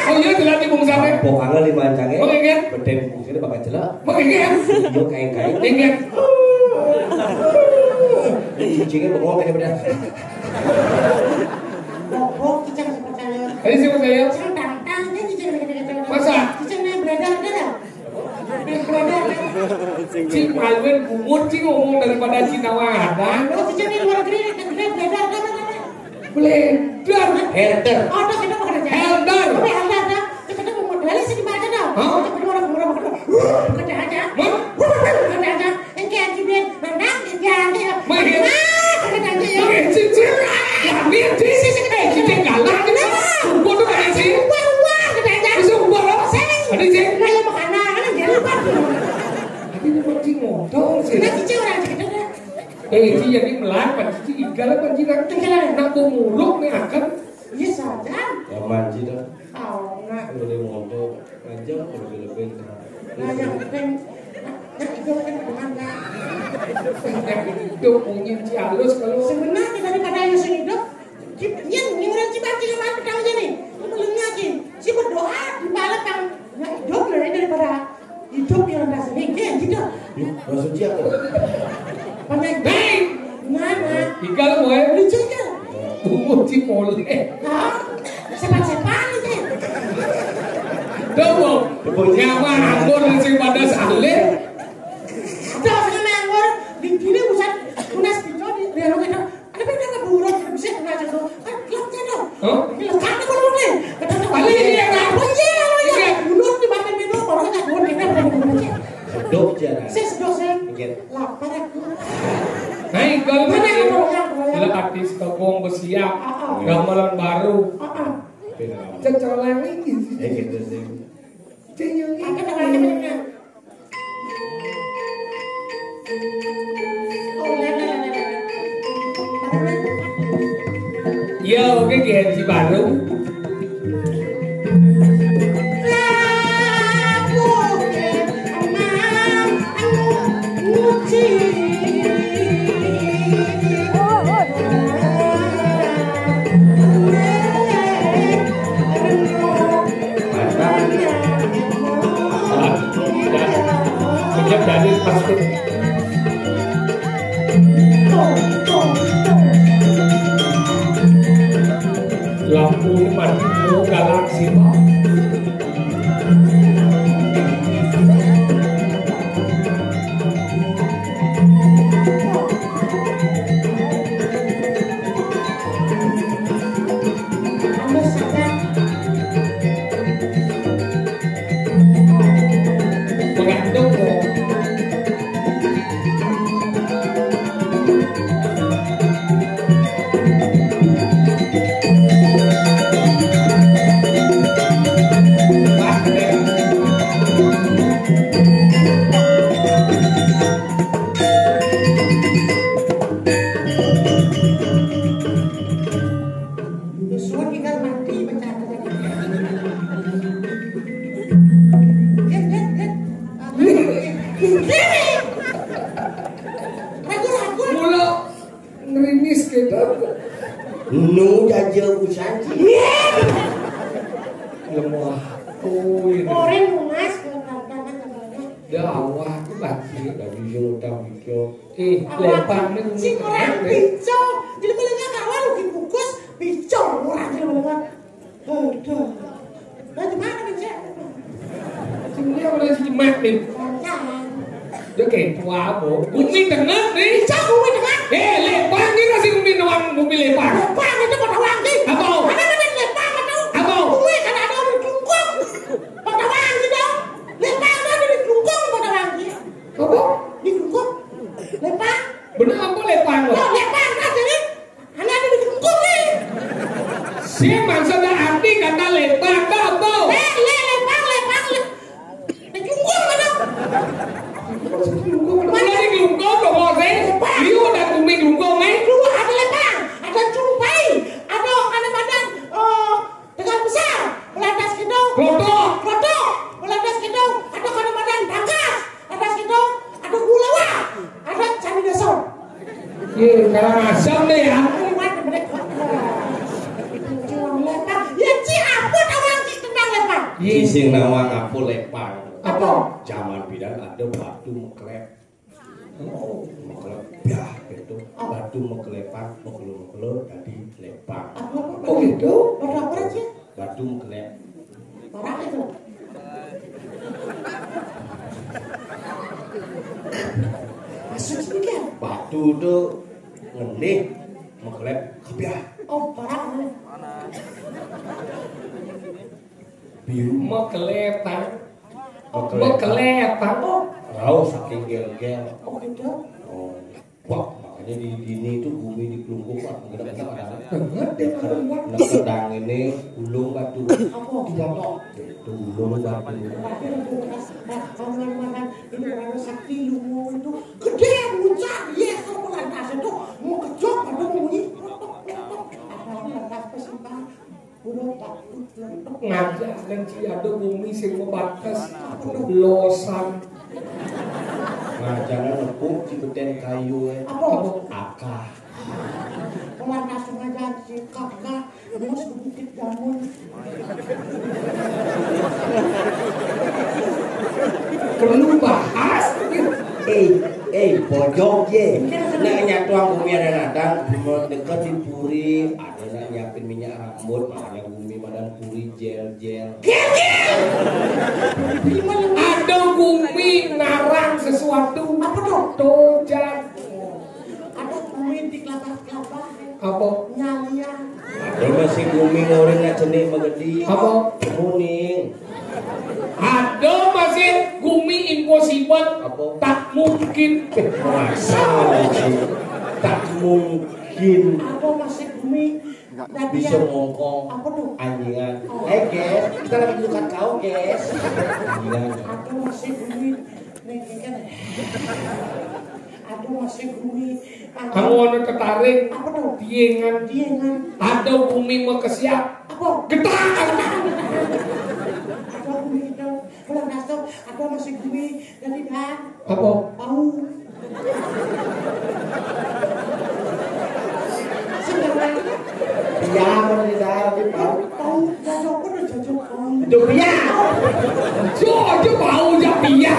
Oh iya, jelas di bungsa deh. Pokoknya lima ancangnya. Oke, kan? Beden bungsa deh bakal jelek. Oke, kan? Yo, kain-kain. Oke, kan? Cicingnya bengong kayak bedah. Bokok, cicing sepercaya. Ayo, siapa saya? Cicing tantang, dia cicing gede-gede. Masa? Cicing naik beredar, ada dah? Naik beredar, kan? Cing, maluin bungut, cing, ngomong daripada Cina wadah. Oh, cicing di luar negeri, naik beredar, ada, ada, ada. Beledar. Helder. Oh, ada, kita mau kerja. Helder. Tapi helder, ada. Kita tuh mau modalnya sih gimana dong? Hah? Kita orang, orang, orang, orang, kerja aja. Hah? Kerja aja. Yang kayak gini, nendang, ya, ya. Main. Nah, kerja aja, ya. Main cincin. Ya, main cincin. Sisi, sisi, eh, cincin galak, gitu. Nah. Sumpah tuh, ada sih. Keluar, keluar, kerja aja. Sumpah, apa? Saya. Ada sih. Nah, ya, makanan, kan, jangan lupa. Tapi ini mau cing motor sih. Nah, cincin orang cerita dah. Eh, ci jadi melar, pan ci igal apa ci nak? Igal. Nak bumuruk nih akan. Iya saja. Ya manji dah. Oh, nah. Kalau dia motor panjang, kalau dia lebih. Nah, yang penting, nah, nah, itu kan teman, nah. Yang hidup mungkin ci halus kalau. Sebenarnya daripada yang hidup, ci-, iya, ini orang Cibati yang malu tahu aja nih. Ini melengah, ci. Ci berdoa di malam yang, yang hidup lebih daripada Hidup yang rendah sini, iya, gitu. Yuk, maksudnya apa? Panen. Hei! Gimana? Igal, boy. Lucu, kan? Bungut si Pole. Hah? Sepan-sepan aja. Dong, nyawa anggur sing pada saleh. Ada sing anggur, di sini pusat tunas pintu di, di anu kita. Tapi dia nggak burung, bisa kena jatuh. Kan, gelap jatuh. Hah? Ini lekat nih burung nih. Kata tuh, balik, iya, kan? Oh, iya, iya, iya. Iya. Burung di mana minum, orangnya nggak burung, kita bukan burung aja. Sedok, Jara. Saya sedok, saya. Iya. Lapar aku. Nah, kalau mana yang burung, yang burung? Lah, artis kebong bersiap. Ah, ah. Gamelan baru. Ah, ah. Beda lama. Cecoleng ini. Ya, gitu sih. Cenyong ini. Apa namanya, namanya? Iya, oke, G N C baru. Mantap. Kejap dari pasti. Lampu ini mati, mau galaksi, Pak. Suwun kita mati pecah. Ragu-ragu. Mula ngerimis gitu. Nu jajal usan. Lemah. Oh, ini. Orang lunas, tantangan namanya. Dah, awak. Lagi, lagi sing utang pico. Eh, lempang nih. Sing ora pico. Jadi melengah kawan dibungkus pico ora jadi melengah. Aduh. Lah, di mana nih, Cek? Sing dia ora sing mak nih. Jangan. Yo ketua apa? Bumi tengah nih. Cek bumi tengah. Eh, lempang nih masih bumi doang, bumi lempang. Lempang itu kota wangi. Apa? Ada mana lempang atau? Apa? Bumi kan ada di Klungkung. Kota wangi dong. Lempang ada di Klungkung, kota wangi. Apa? Di Klungkung. Lempang. Bener apa lempang lo? Yo, lempang kan jadi. Anak ada di Klungkung nih. Si maksudnya arti kata lempang itu apa? Eh, le, lempang, lempang, le. Di Klungkung mana? Mana di Klungkung lo mau sih? Lempang. Liu udah bumi Klungkung nih. Lu ada lempang, ada Cungpai, ada mana-mana, eh, Tegal Besar, Belantas Kidung. Klotok. Klotok, Belantas Kidung, ada mana-mana Tangkas, Belantas Kidung, ada Gulawa, ada Candi Desa. Ye, Karangasem deh ya. Lewat mereka. Itu cuma lempang. Ya, ci apa orang ci kenal lempang? Ye. Ci sing nawang apa lempang? Apa? Zaman bidan ada batu meklep. Oh, meklep. Biah, gitu. Batu meklepan, mekelo-mekelo, tadi lempang. Apa, apa? Oh, gitu? Batu apa aja? Batu meklep. Parah itu. Maksudnya kan? Batu itu ngendih, meklep, kebiah. Oh, parah. Biru. Meklep, Tang. Meklep. Meklep, Tang. Oh. Rauh saking gel-gel. Oh, gitu. Oh. Wah, makanya di dini itu bumi di Klungkung, Pak, gede-gede ada. Deket, deket dang ini ulung batu. Apa? Itu ulung batu. Nah, kalau makan ini orang sakti ilmu itu gede, puncak, iya, kalau lantas itu mau kejok, ada bunyi, tok, tok, tok, tok. Ada lantas pesimpan. Ngajak dan ci ada bumi sing mabates. Losan. Ngajak nepuk ci beten kayu, eh. Apa? Akah. Mana sengaja si kakak, bos bukit jamun. Perlu bahas. Eh, eh, pojok ye. Nak nyatuang bumi ada nadang, dekat di puri, ada nak nyiapin minyak rambut, makanya bumi madan puri jel-jel. Ada bumi narang sesuatu. Apa tuh? Tojan. Ada bumi di kelapa-kelapa. Apa? Nyalian. Ada masih bumi ngoring nak cenik magedi. Apa? Kuning. Ada masih bumi impossible. Apa? Tak mungkin. Masa sih? Tak mungkin. Apa masih bumi? Bisa ngongkong. Apa tuh? Anjingan. Oh. Eh, guys, kita lagi bukan kau, guys. Anjingan. Apa masih bumi? Nih, kan. Aduh, masih bumi. Kamu ada ketarik? Apa tuh? Diengan. Diengan. Ada bumi mau ke siap. Apa? Getak. Ada bumi itu. Bulan Nastar, ada masih bumi. Jadi dah. Apa? Bau. Sebenarnya. Iya, benar, di daerah di bau. Bau, jajan pun udah jajan bau. Itu pia. Jo, jo bau ja pia.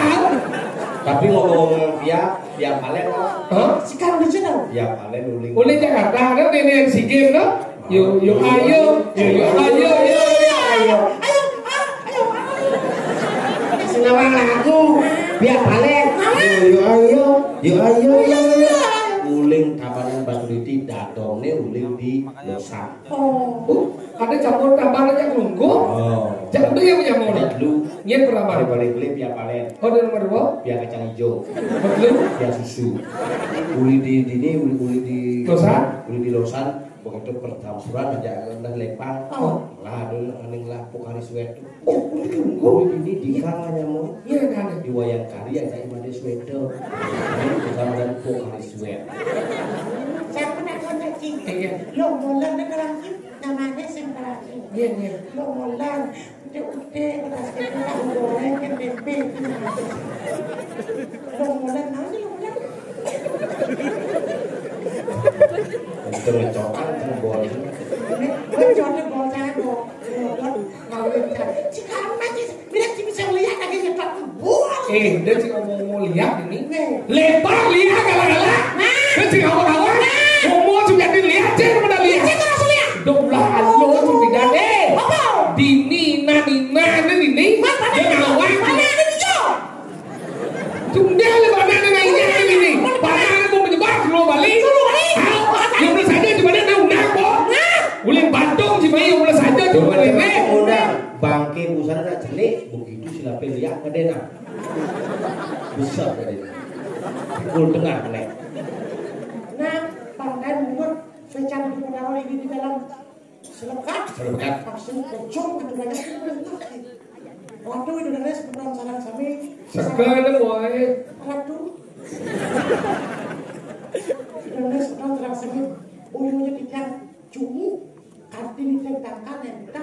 Tapi ngomong-ngomong pia, pia palen. Hah? Sekarang di sini. Pia palen uling. Uling Jakarta, kan ini yang si game, no? Yo, yo, ayo, yo, yo, ayo, yo, yo, ayo. Ayo, ah, ayo, ah. Senawang lagu, pia palen. Yo, yo, ayo, yo, ayo, yo, yo. Uling Tabanan Batu Liti, datongnya uling di Losan. Oh, ada campur tambah aja nunggu. Oh. Jangan tuh yang punya mau. Ada dulu. Ini yang pertama. Ada balik beli pia palen. Oh, ada nomor dua. Pia kacang hijau. Betul. Pia susu. Uli di dini, uli, uli di Losan? Uli di Losan. Begitu percampuran aja ada lempang. Oh. Lah, ada yang lah Pokari Sweat. Oh, uli nunggu. Uli ini di kang hanya mau. Iya, kan? Di wayang kari aja imade sweat. Ini bukan dan Pokari Sweat. Siapa nak kontak sih? Iya. Lo mulai dengan Namanya sing terakhir. Iya, iya. Lo mulan, udah-udah, beras ketan, tahu goreng, kan tempe, itu yang ada. Lo mulan, mana lo mulan? Itu ngecokan, kan bol. Ini, gue coba bol saya, bol. Bol, bol, mau minta. Sekarang aja, biar sih bisa melihat lagi nyetok. Bol. Eh, dia sih ngomong-ngomong Lihat ini. Lebar lihat galak-galak. Nah. Kecil awak-awak. Nah. Umur sudah dilihat, cek mana lihat. Cek terus lihat. Dok lah, alo sudah deh. Apa? Dini, nah, dini, nah, dini. Mas, mana? Dia ngawak. Mana ada hijau? Sudah lah, mana ada hijau ini? Mana? Mana ada mau menyebar, keluar balik. Keluar balik. Ah, yang belum saja cuma ada undang kok. Nah. Ulin Batung cuma yang belum saja cuma ada. Undang. Bangke busana nak cenik, begitu silapnya lihat ada nak. Besar tadi. Pukul tengah kena. Nah, pangkat umur secara diputaran ini di dalam selekat. Selekat. Langsung pocong ketuanya itu berentak. Waduh, itu dari sebelah sarang sami. Sekarang wae. Ratu. Dari sebelah sarang sami. Buyunya tiga cumu. Kartini tentang kan yang kita.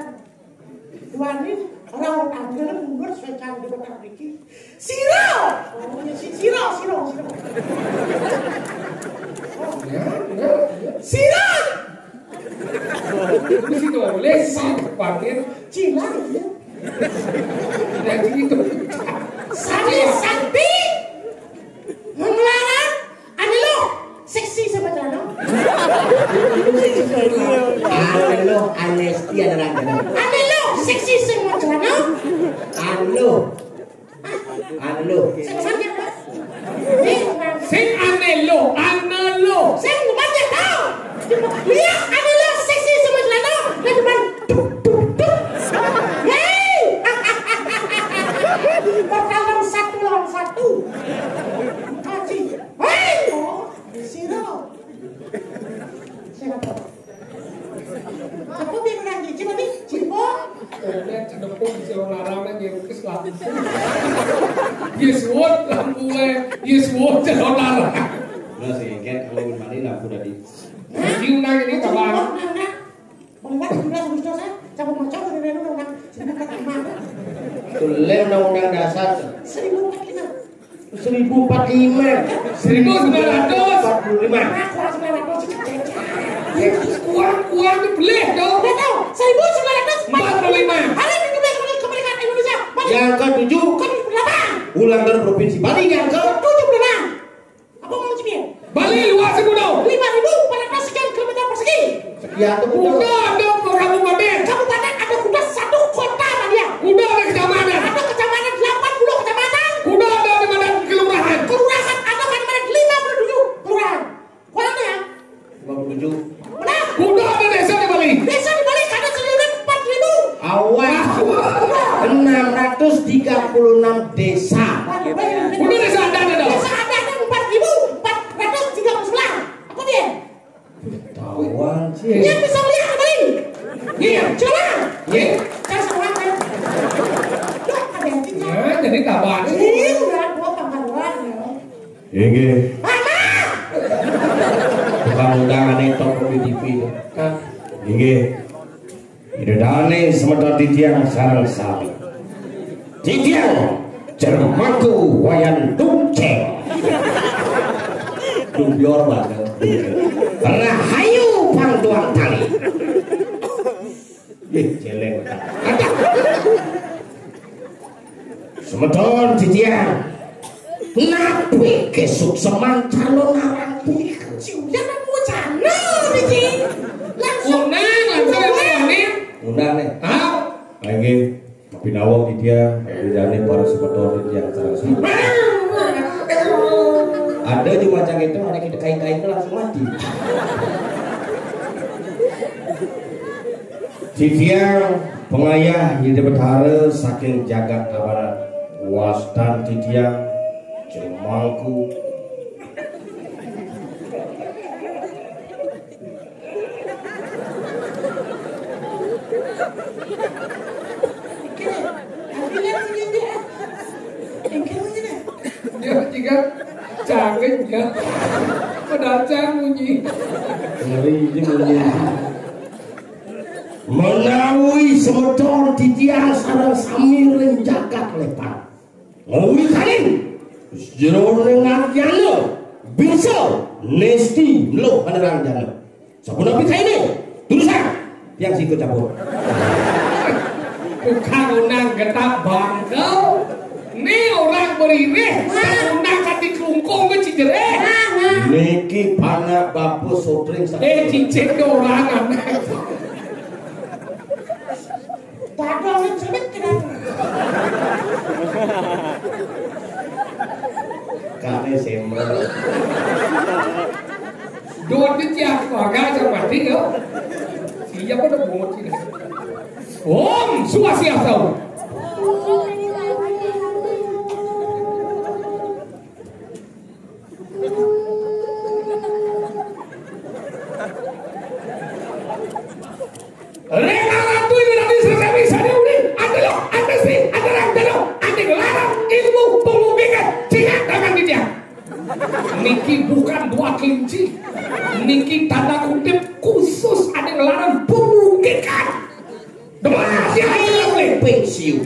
Duaning rauh tangga mundur sesuai cara di kota mriki. Sira! Oh, ya, si-, sira, sira, sira. Ya, ya, ya. Sira! Di situ boleh sih panggil Cina, ya. Dari itu. Sari Sakti! Menglarang Ane lo, seksi sama celana. Ane lo, anesti ada raga. Ane lo, seksi sama celana. Ane lo. Ane lo. Sing mana, Pak? Sing ane lo, ane lo. Sing mana, tau? Iya, ane lo, seksi sama celana. Nah, depan. Duk, duk, duk. Hei! Bertarung satu lawan satu. Haji. Hei! Oh, sira. Sira. Apa dia orang gigi tadi? Cipo? Nek cedepung di sira larang nang ngerukis lah. Yes, what? Lampu, eh. Yes, what? Cedok larang. Nah, sing engke kalau mari lampu tadi. Diundang ini kapan? Melihat sudah sudah saya, cabut macam dari reno orang seribu empat lima. Tulen undang-undang dasar. Seribu empat lima. Seribu empat lima. Seribu sembilan ratus empat puluh lima. Aku harus sembilan ratus. Uang, uang itu boleh dong. Udah tahu, seribu sembilan ratus empat puluh lima. Hari ini kita sebagai kemerdekaan Indonesia. Yang ketujuh. Ketujuh puluh delapan. Ulang tahun Provinsi Bali yang ke tujuh puluh enam. Apa mau cipin? Bali luas sepuluh. Lima ribu empat ratus sekian kilometer persegi. Sekian tuh. Udah ada kabupaten. Kabupaten ada kota satu, kota Madia. Udah ada kecamatan. Ada kecamatan delapan puluh kecamatan. Udah ada kecamatan kelurahan. Kelurahan ada kecamatan lima puluh tujuh kelurahan. Kurang tuh ya? Lima puluh tujuh. Benar. Udah ada desa di Bali. Desa di Bali ada seluruh empat ribu. Awas. Enam ratus tiga puluh enam desa. Udah desa ada ada. Desa ada ada empat ribu empat ratus tiga puluh sembilan. Apa dia? Tahuan sih. Dia bisa lihat kembali. Iya. Coba. Iya. Saya sama kan. Tuh, ada yang tinggal. Ya, jadi kabar. Ini udah gua tambah dua ya. Inggih. Apa? Tukang undangan yang toko di T V. Hah? Inggih. Ida dane semeton titiang sareng sami. Titiang Jermangku Wayan Dunceng. Dumbior banget. Rahayu pang tuang tali. Ih, celeng. Semeton titiang. Napi kesukseman calon arang punika? Siulian apa wacana niki? Langsung. Undang, langsung, undang, undang. Undang nih. Ah, lagi. Tapi nawang dia, bedane para semeton yang sareng sami. Ada juga macam itu, ada kita kain-kain langsung mati. Titiang pengayah Ida Betara saking jagat Tabanan. Wastan titiang Jermangku. Dia tiga cangkeng ya. Padahal cang munyi. Ngeri ini munyi. Menawi semeton titiang sareng sami ring jagat Lepan. Ngawitanin jroning arjana bisa nesti mluh panerang jana. Sapunapi saene? Durusang tiang sing campur. Tukang undang getap bangkel. Ni orang beririh, tukang undang Klungkung ke cijereh. Niki panak bapu sutring. Eh, cicing ke orang anak. Padahal cemek kena. Kane semel. Duit di tiap keluarga aja mati yo. Siapa udah bungut sini? Om Swastiastu. Rena Ratu Ibu Ratu Sesemi Sani Uli, Andelo, Andesi, Andarang Delo, Anding Larang, Ilmu Pemungkingan, Cina Tangan Didia. Niki bukan dua kelinci. Niki tanda kutip khusus Anding Larang Pemungkingan. Demak, ya, ya, ya, pensiun.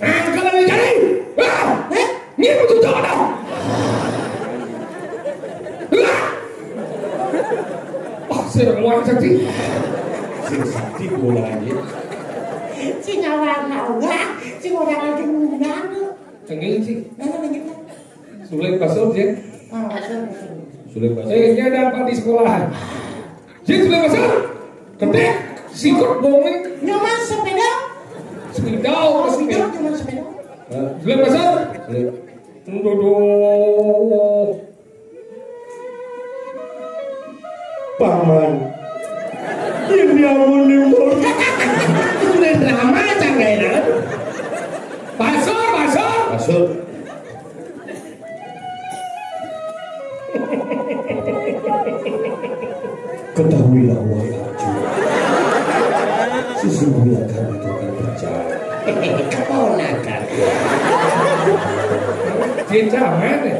Nah, kalau dijari, ah, eh, ini betul dong. Ah, saya mau sakti. Sing sakti bola aja. Sing awak-awak, sing orang lagi ngundang. Tengil sih. Mana lagi? Sulit masuk, Jin. Ah, masuk, masuk. Sulit masuk. Eh, dia dapat di sekolahan. Jin sulit masuk. Ketik, sikut, bongin. Nyoman sepeda. Sepeda, oh, sepeda, nyoman sepeda. Sulit masuk. Sulit. Duh, duh. Paman. Ini amun nimbul. Sudah drama canggai. Masuk, masuk. Masuk. Ketahuilah, wahai Arjuna, sesungguhnya kami itu akan berjalan. Keponakan. Cinta mana?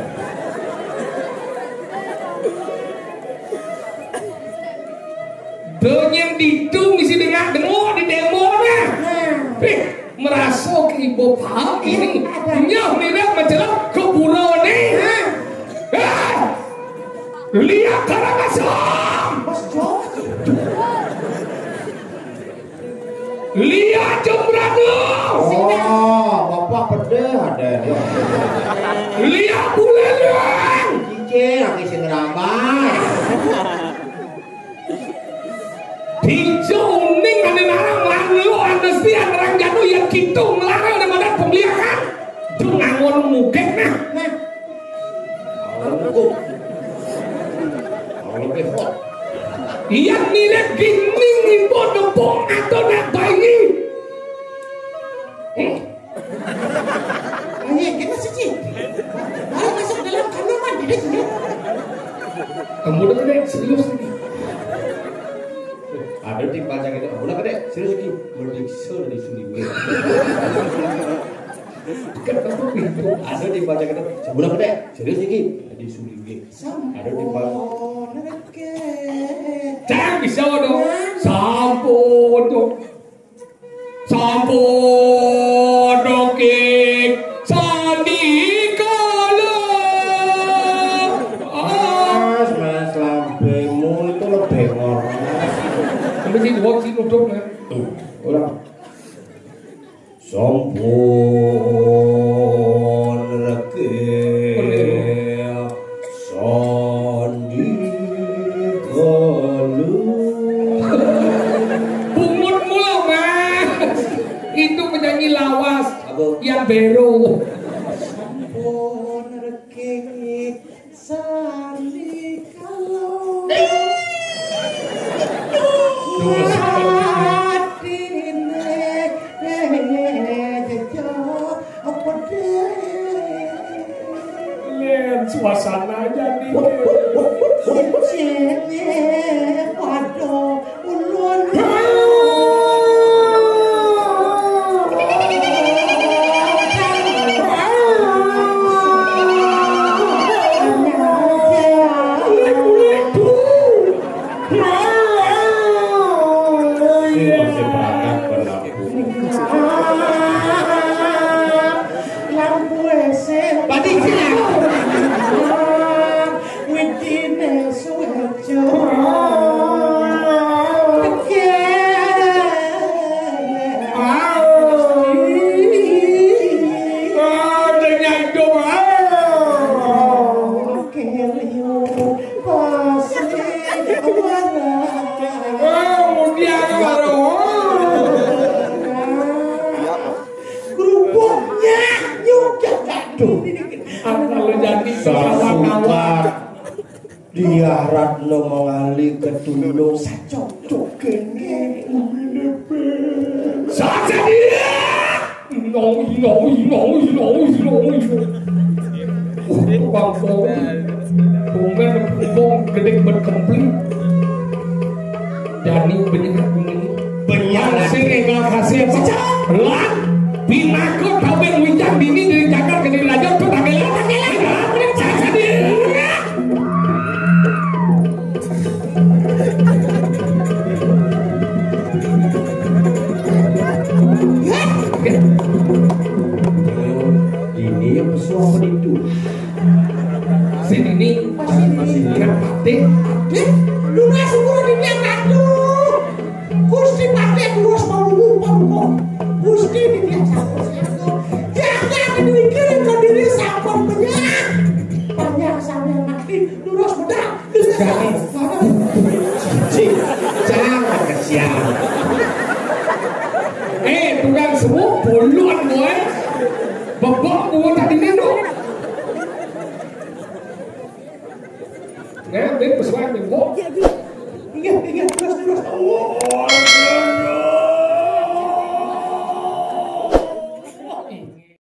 Donyeng ditu misi dengak-dengok di demo nah. Pih, merasa ke ibu paham ini. Nyoh mirip mencelok ke pura ni. Hah? Lihat karang asam. Lihat jembrana. Oh, bapak pedih ada dia. Lihat buleleng. Cicing lagi sing ramai. Dija uning ane narang manlu anesti anarang janu ya gitu melarang ane madat pemliakan. Dung angon mugek nah. Nah. Angon mugek. Angon mugek. Iya mirip gining ibu nepung atau nak bayi. Ayo, kita sih. Ayo masuk dalam kamar mandi deh, sini. Kamu udah gede, serius nih. Ada di panjang itu, kamu udah gede, serius lagi. Mending dari suliwe. Ada di panjang itu, kamu udah gede, serius lagi. Di suliwe. Ada di panjang. Jangan bisa dong. Sampun dong. Sampun dongeng sandikala. Ah. Mas, mas, lambemu itu lebih ngorok. Sampai sing wong sing nuduk, Mas. Ora. Sampun reke sandikala. Bungut mula, Mas. Itu penyanyi lawas. Apa? Yang bero. Sampun reke sandikala. Terus. Atine jejo pedhe. Len suasana jadi. Sing padha ulun. Sasukan Diah Ratno mengalih ke tulung sacocok kene. Saja dia. Ino, ino, ino, ino, ino, ino. Tukang kopi. Tumben bengkong gede berkempling. Dani benyek kuning. Benyek. Sing enggak kasih pecah. Lan. Pinako tabeng wincang dini dari Jakarta ke Raja tuh tanggelan, tanggelan. Saja dia. Ini yang pesuang itu. Sing ini masih ini. Patih. Patih. Lunas umur di dia kandung. Gusti Patih terus mau lupa. Gusti di dia satu. Jangan mikir ke diri sampun banyak. Banyak sampai mati. Terus bedak. Jangan. Cik, jangan kesian. Eh, tukang semua bolon gue. Bebok gue tadi nendok. Nah, dia pesuai nembok. Iya, iya, terus, terus. Oh,